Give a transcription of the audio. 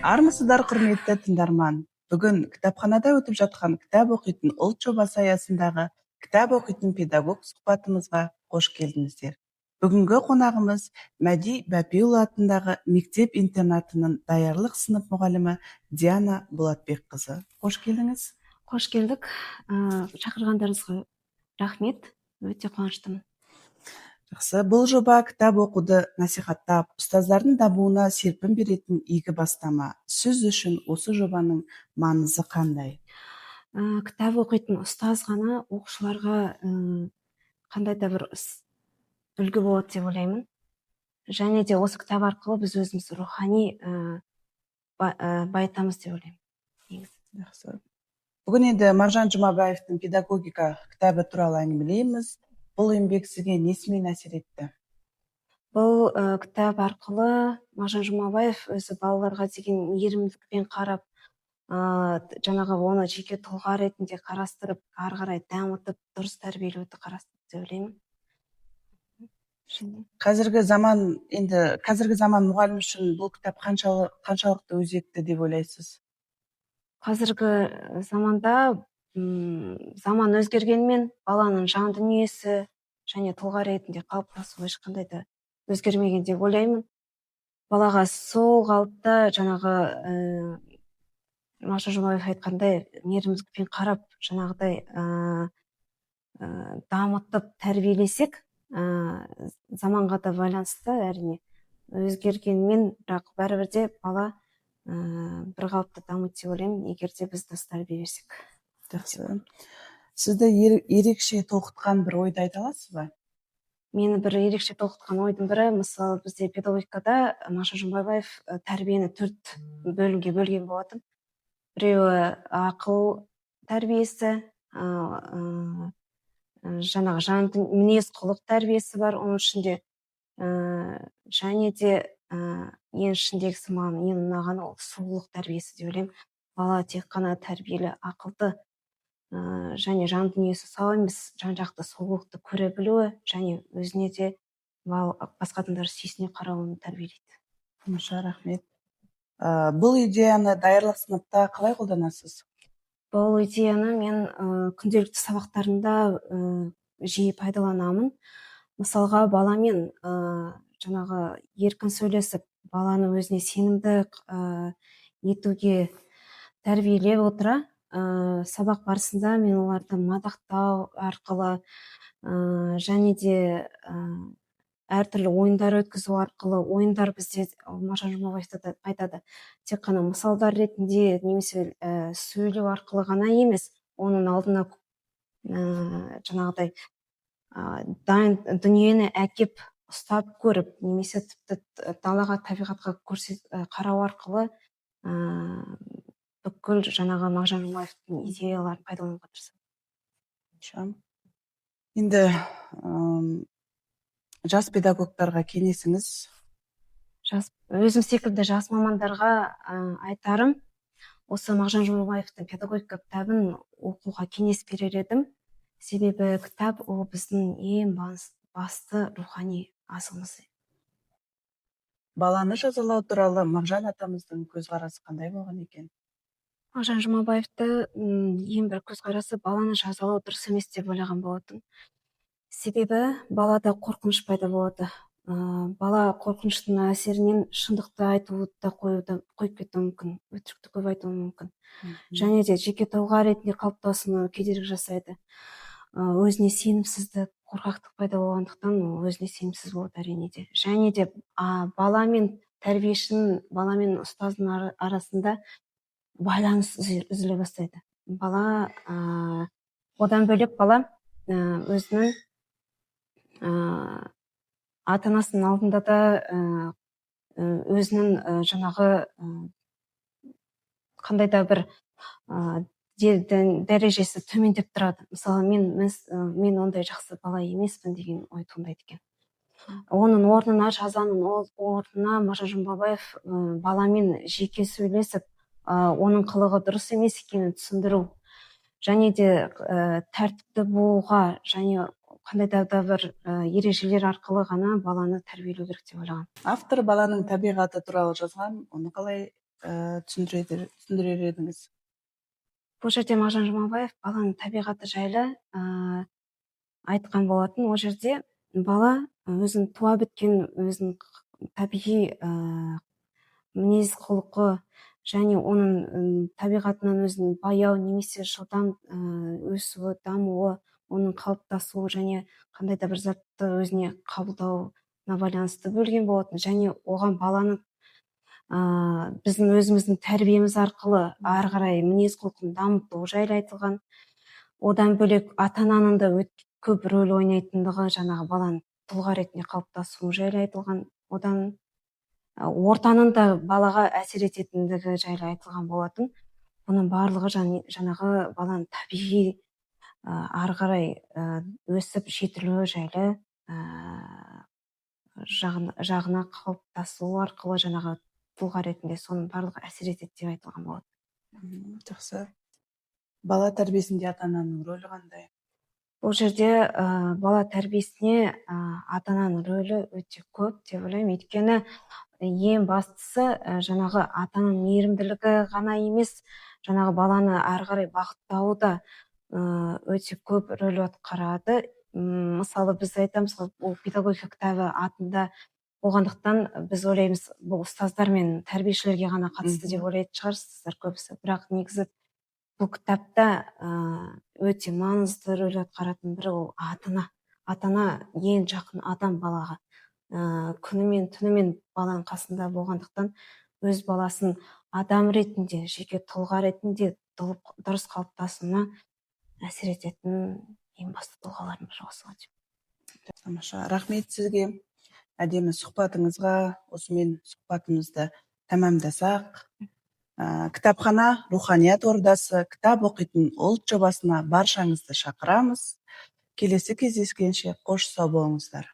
Армысыздар, құрметті тыңдарман! Бүгін кітапханада өтіп жатқан «Кітап оқитын ұлт» жобасы аясындағы «Кітап оқитын педагог» сұхбатымызға қош келдіңіздер. Бүгінгі қонағымыз Мәди Бәпиұлы атындағы мектеп интернатының даярлық сынып мұғалімі Диана Болатбекқызы. Қош келдіңіз! Қош келдік! Шақырғандарыңызға рахмет, өте қуаныштымын. Жақсы. Бұл жоба кітап оқуды насихаттап, ұстаздардың дамуына серпін беретін игі бастама. Сіз үшін осы жобаның маңызы қандай? Кітап оқитын ұстаз ғана оқушыларға қандай да бір үлгі болады деп ойлаймын. Және де осы кітап арқылы біз өзіміз рухани байытамыз деп ойлаймын негізі. Жақсы. Бүгін енді Мағжан Жұмабаевтың «Педагогика» кітабы туралы әңгімелейміз. Бұл еңбек сізге несімен әсер етті? Бұл кітап арқылы Мағжан Жұмабаев өзі балаларға деген мейірімділікпен қарап, жаңағы оны жеке тұлға ретінде қарастырып, ары қарай дамытып, дұрыс тәрбиелеуді қарастырды деп ойлаймын. Қазіргі заман мұғалім үшін бұл кітап қаншалықты өзекті деп ойлайсыз? Қазіргі заманда заман өзгергенмен, баланың жан дүниесі және тұлға ретінде қалыптасуы ешқандай да өзгермеген деп ойлаймын. Балаға сол қалыпта жаңағы Мағжан Жұмабаев айтқандай, мейірімділікпен қарап, жаңағыдай дамытып тәрбиелесек, заманға да байланысты, әрине, өзгергенмен, бірақ бәрібір де бала бір қалыпты дамиды деп ойлаймын, егер де біз дұрыс тәрбие берсек. Жақсы. Сізді ерекше толқытқан бір ойды айта аласыз ба? Мені бір ерекше толқытқан ойдың бірі, мысалы, бізде педагогикада Мағжан Жұмабаев тәрбиені төрт бөлімге бөлген болатын. Біреуі ақыл тәрбиесі, жаңағы жан, мінез құлық тәрбиесі бар оның ішінде, және де ең ішіндегісі, маған ең ұнағаны, ол сұлулық тәрбиесі деп ойлаймын. Бала тек қана тәрбиелі, ақылды және жан дүниесі сау емес, жан жақты сұлулықты көре білуі және өзіне де, басқа адамдар сүйсіне қарауын тәрбиелейді. Тамаша, рахмет. Бұл идеяны даярлық сыныпта қалай қолданасыз? Бұл идеяны мен күнделікті сабақтарымда жиі пайдаланамын. Мысалға, баламен жаңағы еркін сөйлесіп, баланы өзіне сенімді етуге тәрбиелеп отыра, сабақ барысында мен оларды мадақтау арқылы және де әртүрлі ойындар өткізу арқылы. Ойындар бізде Мағжан Жұмабаев та айтады, тек қана мысалдар ретінде немесе сөйлеу арқылы ғана емес, оның алдына жаңағыдай дайын дүниені әкеп, ұстап көріп немесе тіпті далаға, табиғатқа көрсет, қарау арқылы бүкіл жаңағы Мағжан Жұмабаевтың идеяларын пайдалануға тырысамын. Енді жас педагогтарға кеңесіңіз? Жас, өзім секілді жас мамандарға айтарым, осы Мағжан Жұмабаевтың «Педагогика» кітабын оқуға кеңес берер едім. Себебі кітап ол біздің ең басты рухани азығымыз. Баланы жазалау туралы Мағжан атамыздың көзқарасы қандай болған екен? Мағжан Жұмабаевты ең бір көзқарасы, баланы жазалау дұрыс емес деп ойлаған болатын. Себебі балада қорқыныш пайда болады. Бала қорқыныштың әсерінен шындықты айтуды да қойып кетуі мүмкін, өтірікті көп айтуы мүмкін. Және де жеке тұлға ретінде қалыптасуына кедергі жасайды. Өзіне сенімсіздік, қорқақтық пайда болғандықтан, ол өзіне сенімсіз болады, әрине де. Және де бала мен тәрбиешінің, бала мен ұстаздың арасында байланыс үзіле бастайды. Бала одан бөлек, бала өзінің ата анасының алдында да өзінің жаңағы қандай да бір дәрежесі төмендеп тұрады. Мысалы, мен ондай жақсы бала емеспін деген ой туындайды екен. Оның орнына, жазаның орнына Мағжан Жұмабаев баламен жеке сөйлесіп, оның қылығы дұрыс емес екенін түсіндіру және де тәртіпті болуға және Қандай да бір ережелер арқылы ғана баланы тәрбиелеу керек деп ойлаған. Автор баланың табиғаты туралы жазған, оны қалай түсіндірер едіңіз? Бұл жерде Мағжан Жұмабаев баланың табиғаты жайлы айтқан болатын. Ол жерде бала өзінің туа біткен, өзінің табиғи мінез құлқы және оның табиғатынан өзінің баяу немесе жылдам өсуі, дамуы, оның қалыптасуы және қандай да бір затты өзіне қабылдауына байланысты бөлген болатын. Және оған баланың біздің өзіміздің тәрбиеміз арқылы ары қарай мінез құлқын дамыту жайлы айтылған. Одан бөлек, ата ананың да көп рөл ойнайтындығы, жаңағы баланың тұлға ретінде қалыптасуы жайлы айтылған. Одан ортаның да балаға әсер ететіндігі жайлы айтылған болатын. Бұның барлығы жаңағы баланың табиғи ары қарай өсіп жетілуі жайлы жағына қалыптасуы арқылы, жаңағы тұлға ретінде соның барлығы әсер етеді деп айтылған болады. Жақсы. Бала тәрбиесінде ата ананың рөлі қандай? Бұл жерде бала тәрбиесіне ата ананың рөлі өте көп деп ойлаймын. Өйткені ең бастысы жаңағы ата ананың мейірімділігі ғана емес, жаңағы баланы ары қарай бағыттауы да өте көп рөл атқарады. Мысалы, біз айтамыз ғой, ол педагогика кітабы атында болғандықтан, біз ойлаймыз, бұл ұстаздар мен тәрбиешілерге ғана қатысты деп ойлайтын шығарсыздар көбісі. Бірақ негізі бұл кітапта өте маңызды рөл атқаратын бірі ол ата ана. Ата ана ең жақын адам балаға, күнімен түнімен баланың қасында болғандықтан, өз баласын адам ретінде, жеке тұлға ретінде дұрыс қалыптасуына әсер ететін ең басты тұлғалардың бірі осы ғой деп. Тамаша, рахмет сізге әдемі сұхбатыңызға. Осымен сұхбатымызды тәмамдасақ. Кітапхана — руханият ордасы. Кітап оқитын ұлт жобасына баршаңызды шақырамыз. Келесі кездескенше қош сау болыңыздар.